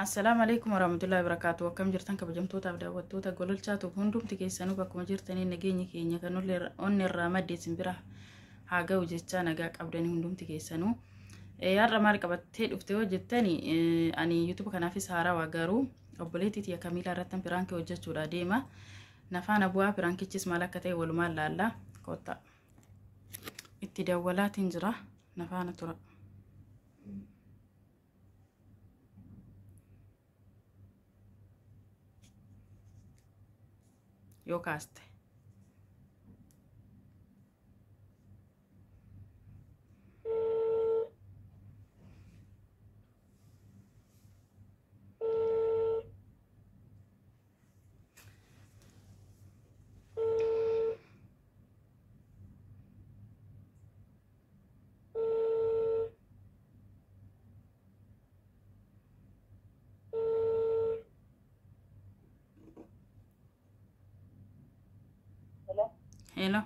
Assalaamu alaikum warahmatullahi wabarakatuh. Akkam jirtan kabajamtootaaf daawwattoota gololchaatu hundumti keessanuu bakkuma jirtanii nageenyi keenya kan onni irraa madde isin bira haa ga'u jechaa nagaa qabdanii hundumti keessanuu. Har'a maal qabattee dhufte yoo jettani, ani YouTube kanaafis haarawaa, garuu obboleettii tiyya Kamiilaa irratti prank hojjechuudha deema. Nafaana bu'aa, prankichis maal akka ta'e walumaan laalla. Kottaa. Itti dawwalaatiin jira. Nafaana tura. Yoo kaaste. Hello. Hello.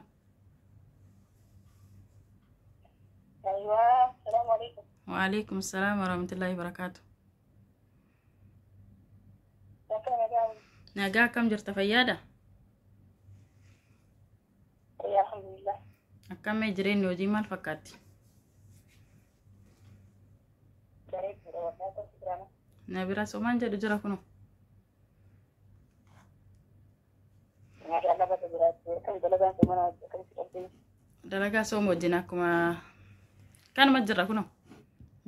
أيوة، السلام عليكم. وعليكم السلام ورحمة الله وبركاته. كيف nagaa? Nagaa, akkam jirta, fayyaadha? إيه، الحمد لله. Akkamee jireenyi, hojii maal fakkaatti? Bareeduudha والله, akkam jiraana? Na bira somaan jedhu jira kuno. ما شاء الله, bakka jiraattu akkam dalagaan mana akkamitti qabdee? Dalagaa sooma wajjin akkuma kanuma jirra kuno.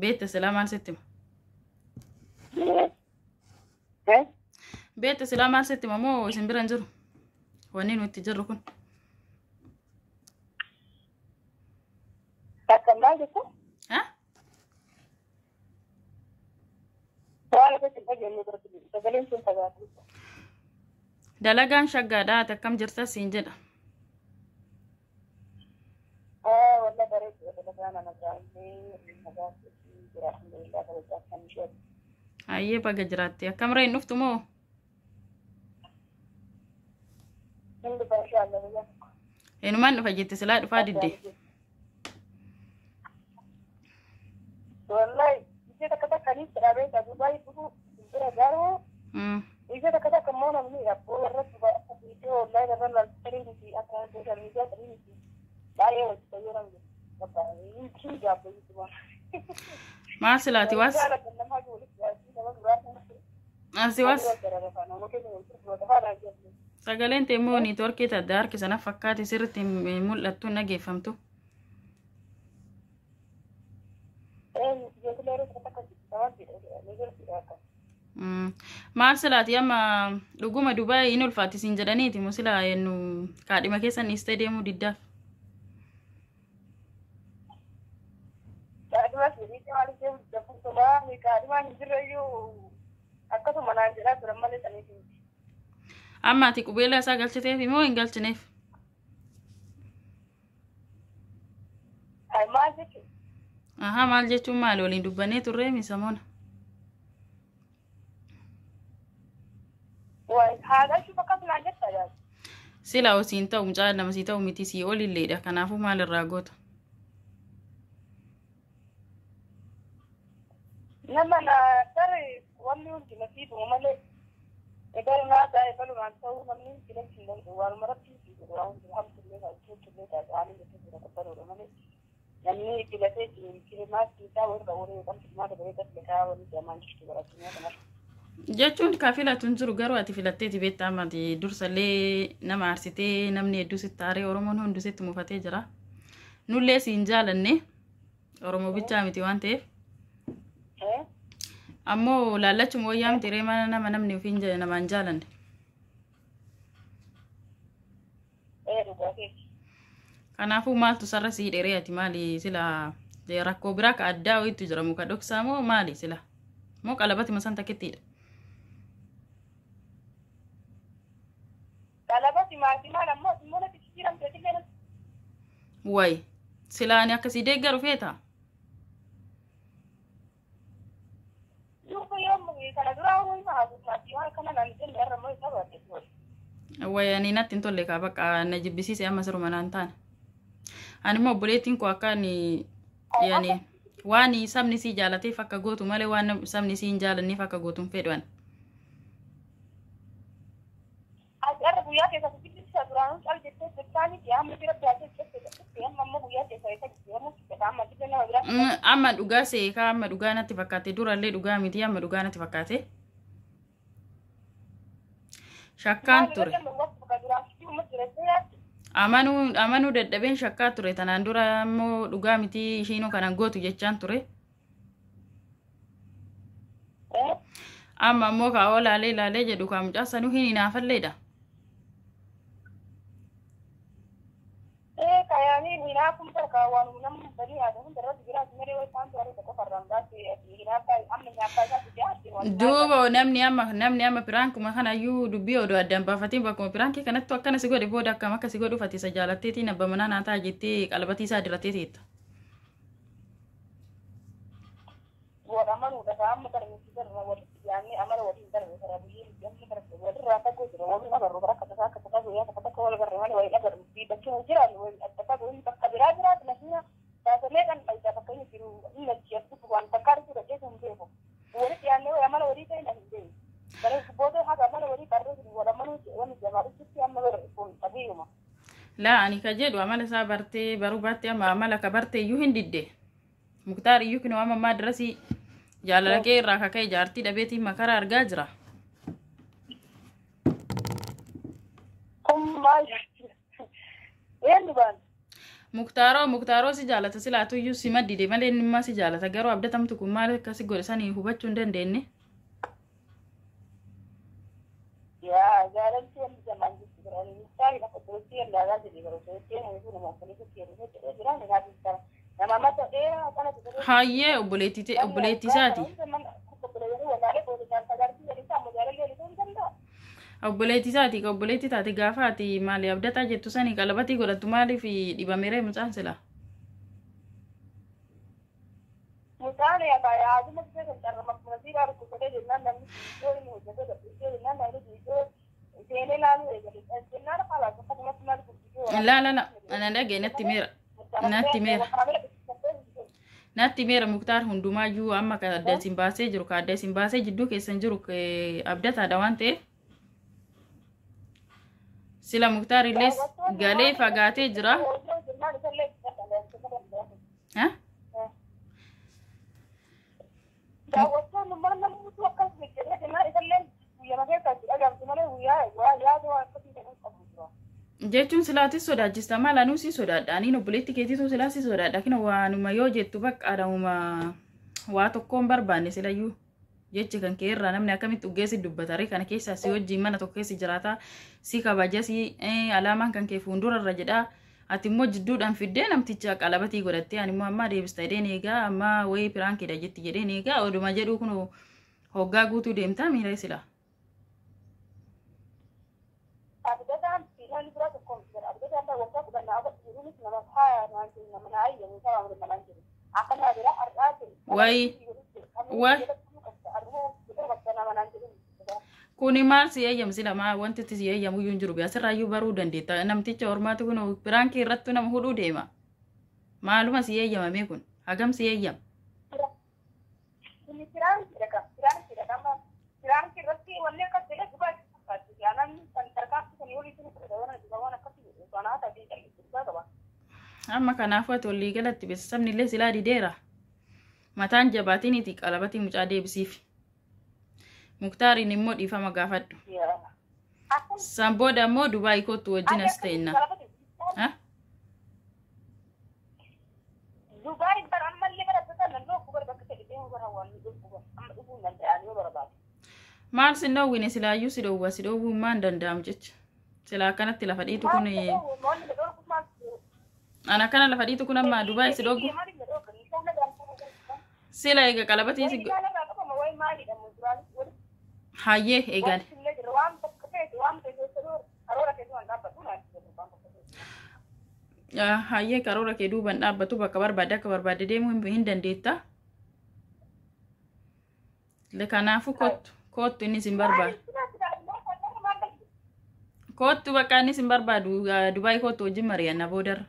Beekte silaa maal sitti hima? Eh? Beekte silaa maal sitti hima moo isin bira hin jiru? Wanni nuti jirru kun. Akkam, maal jettu? Ha? Waan akkatti hin dhageenye biratti sagaleen sun fagaatu. Dalagaan shaggaadha, ati akkam jirta siin jedha. آه والله bareeduudha, dalagaan ana gaarii nagaa jira, الحمد لله, bareedaa kan ishee. Hayyee, baga jiraatte. Akkam ree, hin dhuftu moo? Hin dhufa إن شاء الله guyyaa tokko. Eenyumaan dhufa jette silaa, dhufaa didde? والله ishee takka takkaniif jedhamee Dubaay dhufu bira garuu ishee takka takka immoo namni abboo irratti viidiyoo online irra laaltanii miti, akka social media ta'anii miti, baay'ee walitti fayyadamu bakka hin gaabbayyuu. Maal silaati waas? Jaalatan namaa walitti dhiyaachuu nama duraa Asi waas? Sagaleen ta'e immoo networkii adda harkisana fakkaate, sirriitti hin mul'attu, hin dhageeffamtu. Maal silaati, amma dhuguma Dubaay hin ulfaatti siin jedhaniiti moo silaa yennu kaadhima keessan dhiistee deemuu diddaaf? Kaadhimas kaadhimaan hin jirreyyuu akkasuma naan jedhaa turan malee saniif miti. Amma ati qubeelaa isaa galchiteef moo hin galchineef? Maal jechuudha? Ahaa, maal jechuun maali, waliin dubbannee turree misamoona. Haadha jechuun akkasuma naan jettaa yaadu. Sila osiin ta'u mucaa nama sii ta'u miti, sii olilleedha, kanaafuu maal irraa goota? Nama na tare wanni hundi nasiibuma malee egaa naa ta'e balumaan ta'uu namni filachuu hin danda'u, waanuma rabbii fi godhu waan hundi alhamdulillah alhamdulillah ta'anii jechuun jira qabbanuudha malee namni filatee filimaatti isaa warra warra yookaan filimaata bareedaa filataa wanni jamaan jirtu barachuun kanarra. Jechuun ka filatu hin jiru, garuu ati filatteeti beektaa, ammati dursallee nama aarsitee, namni hedduu sitti aaree, Oromoon hundi sitti mufatee jira. Nullee siin jaalanne, Oromoo bichaa miti waan ta'eef. Ammoo laallachuma wayyaa miti ree, mana nama namni ofiin namaan jaalanne? Dhugaatii. Kanaafuu maaltu sarara sii dheeree, ati maali sila, rakkoo biraa ka addaa wayiitu jira muka dhoksaa moo maali sila? Moo qalabati masan takkittiidha? Qalabati maatii maal ammoo immoo natti jijjiiramte illee. Wayi sila ani akkasii deeggaru feeta? Duuba yoom kana duraa horii maatii waan kana naan jenne irra immoo isa baate. Wayi ani natti hin tolle kaa, bakka na jibbisiise, amma siruma naan taane. Ani immoo obboleettiin koo akka ani yaani Waan sabni sii jaalateef akka gootu malee waan sabni sii hin jaalanneef akka gootu hin fedhu ani. Ati guyyaa keessa isa duraanuu cal jettee jettaanii amma bira biyaatee jettee amma ammoo guyyaa keessa isa jijjiiramuu jedha amma jibba nama biraa. Amma dhugaa seekaa amma dhugaa natti fakkaate durallee dhugaa miti amma dhugaa natti fakkaate. Shakkaan ture. Amanuu dadhabeen shakkaa ture tanaan dura ammoo dhugaa miti ishiinuu kanan gootu jechaan ture. Amma ammoo kaa'oo laalee laalee jedhu kaa mucaa sanuu hin hinaafalleedha. Duuba namni amma piraankuma kanayyuu dubbii odoo addaan baafatiin bakkuma piraankii kanattu akkana si godhe booda akkam akka si godhuuf ati isa jaalatteetiin abba manaa naa ta'a jettee qalbatii isaa diratee teetta. Laa ani ka jedhu amala isaa bartee baruu baattee amma amala ka bartee iyyuu hin didde. Muktaar iyyuu kinoo amma ammaa dirasii jaalala kee irraa kaka'e jaartii dhabeetiin makara argaa jira. Muktaaroo si jaalata silaatu iyyuu si maddide malee inni immoo si jaalata garuu abdatamtu kun maal akkasi godhe sanii hubachuu hin dandeenye. Hayyee obboleettii isaati. Obboleettii isaati ka obboleettii taate gaafa ati maali abdataa jettu sanii qalabatii godhattu maaliif dhibameeree mucaan sila? Laa laa laa ana dhagee natti meera natti meera. Natti meera Muktaar hundumaayyuu amma ka adda isin baasee jiru ka adda isin baasee jidduu keessan jiru abdataadha waan ta'eef. Sila Muktaar illee galee fagaatee jira. Jechuun silaatis sodaachista maal anuu si sodaadha aniin obboleetti keetiitu silaa si sodaadha kina waanuma yoo jettu bakka adamuma waa tokkoon barbaanne silayyuu jechi kan kee irraa namni akkamitti dhugeessi dubbatare kana keessaa si wajjin mana tokko keessa jiraata si kabaja si alaamaan kan kee fuuldura irra jedha ati immoo jidduudhaan fiddee namticha qalabatii godhattee ani immoo amma deebista jedheen eegaa amma wayii piraankiidha jetti jedheen eegaa oduma jedhu kun hoggaa guutuu deemtaa miira sila. Wayi kuni maal si eeyyamu sila maa wanti itti si eeyyamu iyyuu hin jiru asirraayyuu baruu dandeetta namticha ormaatu kun piraankii irrattu nama hudhuu deema maaluma si eeyyamame kun hagam si eeyyama. Amma kanaafuu ati walii galatti beeksisabni illee silaa dideera. Mataan jabaatiniiti qalabatii mucaa deebisiif. Muktaariin immoo dhiifama gaafadhu. San booda immoo Dubaay kottu wajjin as ta'inna. Maal sin dhoowwine silaayyuu si dhoowwa si dhoowwuun maan danda'amu jecha. Silaa akkanatti lafa dhiitu kun ana akkana lafa dhiitu kun amma Dubaay si dhoowwu. Sila eega qalabatii si hayyee eegan. Hayyee karoora kee duuban dhaabbatu bakka barbaadde akka barbaadde deemuu hin dandeetta. Kanaafuu kottu inni sin barbaadu. Kottu bakka inni sin barbaadu Dubaay kottu wajjin mari'anna boodarra.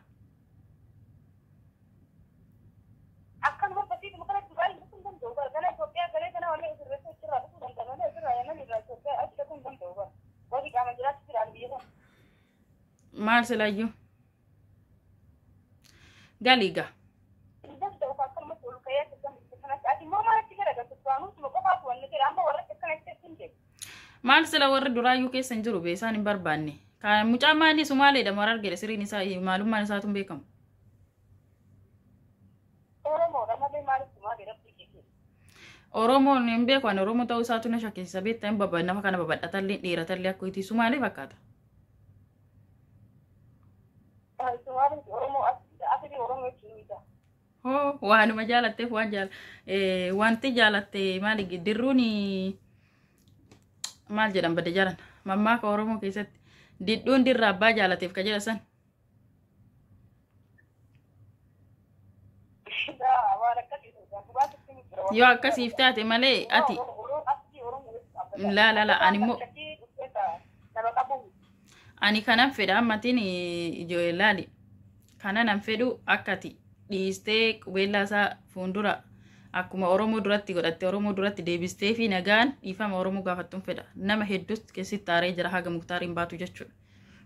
Maal silaayyuu? Galiiga. Maal sila warri duraayyuu keessa hin jiru beesaan hin barbaanne. Kan mucaa maalii Sumaaleedha marar argedha siriin isaa maalummaan isaatu hin beekamu. Oromoon hin beeku ani Oromoo ta'uu isaatu na shakkisiisa beektaa hin baba nafa kana babadhatallee dheeratallee akka itti Sumaalee fakkaata. Hoo waanuma jaalatteef waan jaal wanti jaalatte maali dirruun maal jedhan badde jaalan mammaaka Oromoo keessatti didhuun dirra abbaa jaalateef ka jedha san. Yoo akkasiif taate malee ati laa laa laa ani immoo ani kanan fedha ammatiin laali kanan fedhu akkati dhiistee qubeellaa isaa fuuldura akkuma Oromoo duratti godhatte Oromoo duratti deebistee fi nagaan dhiifama Oromoo gaafattuun fedha. Nama hedduus keessatti taaree jira haga Muktaariin baatu jechuudha.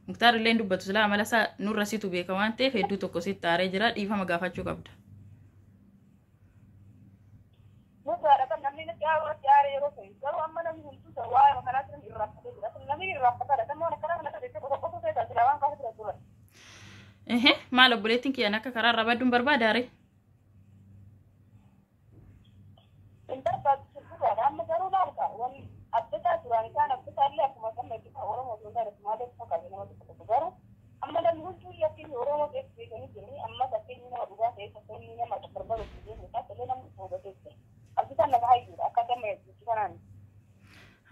Muktaar illee dubbatu silaa amala isaa nurra situ beeka waan ta'eef hedduu tokko sitti taaree jira dhiifama gaafachuu qabda. Maal obboleettiin kiyyaan akka karaa irraa badduun barbaadaare?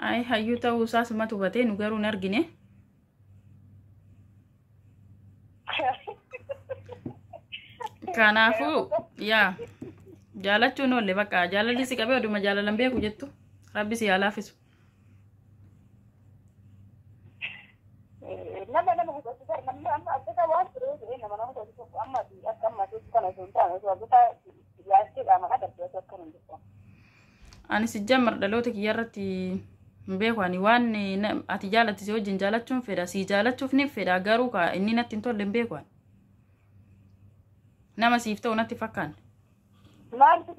Hayi hayyuu ta'uu isaas matu hubatee nu garuu hin argine. Kanaafuu yaa jaalachuun oolle bakka jaalalli si qabee oduma jaalalan beeku jettu rabbi si haa laaffisu. Nama nama hubatu namni amma abbataa waan ture jedhee nama nama hubatu tokko amma akka amma kana osoo hin taane osoo abbataa yaastee qaamaan agartee osoo akkana hin jirtu. Ani si jammar dhaloota kiyya irratti hin beeku ani waan ati jaalatte si wajjin jaalachuun fedha si jaalachuuf ni fedha garuu ka inni natti hin tolle hin beeku ani. Nama siif ta'u natti fakkaanne. Maaltu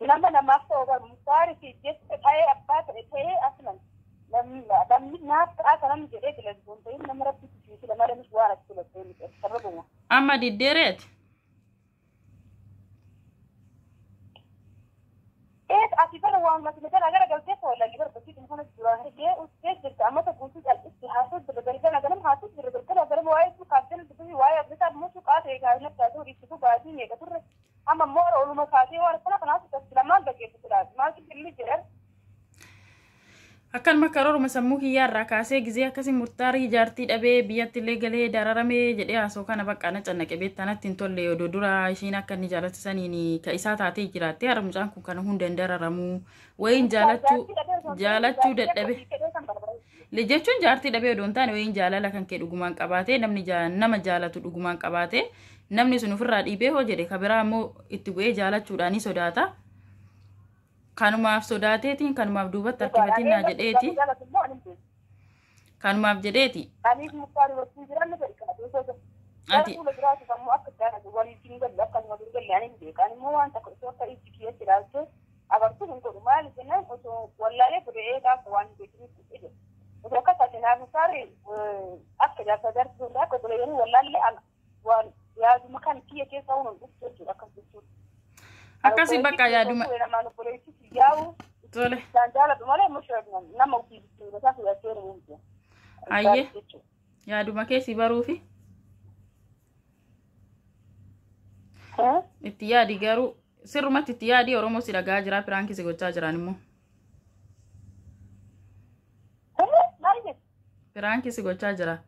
nama namaaf ta'u bar Muktaari fi jecha ta'ee abbaa ta'e ta'ee aslan namni naaf ta'a kanan jedhee filatu hin ta'in nama rabbi si fila malee waan ati filattee miti sababuma. Amma diddeereeti. Ati bara waan mati gara gara galtee foolanii barbaachisuun kana duraan dhigee uttee jirta amma guutuu cal'isti haasoo jira galgala ganama haasoo jira galgala ganama waa'ee suuqaa jala dubbii waa'ee abdisaa immoo suuqaa ta'e kaasee taatee horiisitu baasii meeqa turre amma immoo oluma kaasee waan kana kanaas tajaajila maal gaggeessitu laata maaltu jirri jedhan. Akkanuma karooruma sammuu kiyyaa irraa kaasee gizee akkasii murtaarii jaartii dhabee biyyatti illee galee dararamee jedhee haasoo kana bakka na cannaqe beektaa natti hin tolle odoo dura ishiin akka inni jaalatte saniin ka isaa taatee jiraatte har'a mucaan kun kana hunda hin dararamuu wayiin jaalachuu dadhabe. Jechuun jaartii dhabee odoo hin taane wayiin jaalala kan kee dhugumaan qabaate namni nama jaalatu dhugumaan qabaate namni sun ofirraa dhiibee hoo jedhe ka biraa immoo itti bu'ee jaalachuudhaan ni sodaata. Kanumaaf sodaateetiin kanumaaf duubatti harkifatiin naa jedheeti. Kanumaaf jedheeti. Ati. Akkasii bakka yaaduma. Tole. Ayyee yaaduma keessi baruufi. Itti yaadi garuu sirrumatti itti yaadi Oromoo si dhagaa jira piraankii si gochaa jiran immoo. Piraankii si gochaa jira.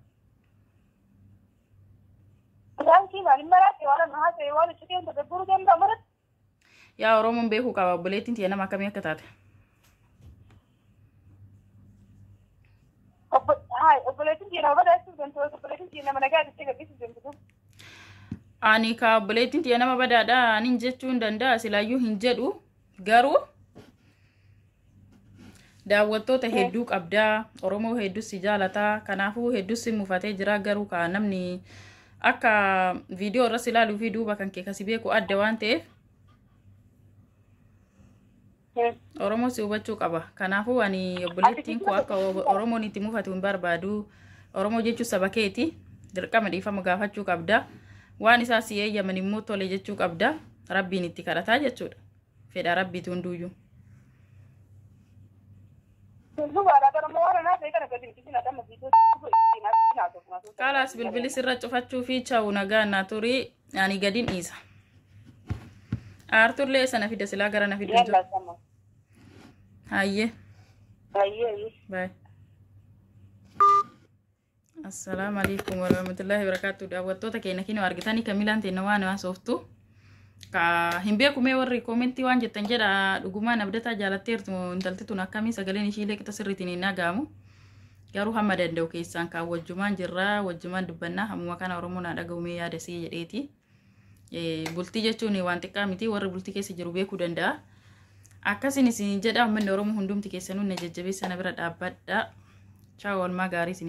Yaa Oromoon beekuu qaba obboleettiin tiyya nama akkamii akka taate. Ani ka obboleettiin tiyya nama badaadha anin jechuu hin danda'a silaayyuu hin jedhu garuu Daawwattoota hedduu qabdaa, Oromoo hedduu si jaalataa, kanaafuu hedduu si mufatee jira. Garuu ka namni akka viidiyoo irra si ilaaluu fi duuba kan kee kasi beeku adda waan ta'eef Oromoo si hubachuu qaba. Kanaafuu ani obboleettiin koo akka Oromoon itti mufatu hin barbaadu. Oromoo jechuun saba keeti. Dirqama dhiifama gaafachuu qabda. Waan isaa si eeyyaman immoo tole jechuu qabda. Rabbiin itti kadhataa jechuudha. Fedha Rabbiitu hunduuyyuu. Kalaas bilbili sirra cufachuu fi chawu nagaa naa turii, ani gadin dhiisa. Aartullee sana fida, silaa gara na fidu hin jiru. Hayyee. Bye. Assalaamu alaikum warahmatullahi wabarakatuh. Daawwattoota keenya kinoo argitanii Kamilaan teenya waan haasoftu. Ka hin beeku, mee warri koomentii waan jettan jedha. Dhugumaan Abdataa jaalatteertu intalti tun? Akkamii sagaleen ishiilee qixa sirriitiin hin dhaga'amu. Garuu hamma danda'u keessaan kaan wajjumaan jirraa, wajjumaan dubbannaa, hammuma kana Oromoo naa dhaga'u mee yaada sii jedheeti. Bultii jechuun waan xiqqaa miti, warri bultii keessa jiru beekuu danda'a. Akkasin isin jedha, uummanni Oromoo hundumti keessanuu na jajjabeessa, na bira dhaabbadha. Chaaw, oolmaa gaarii isin.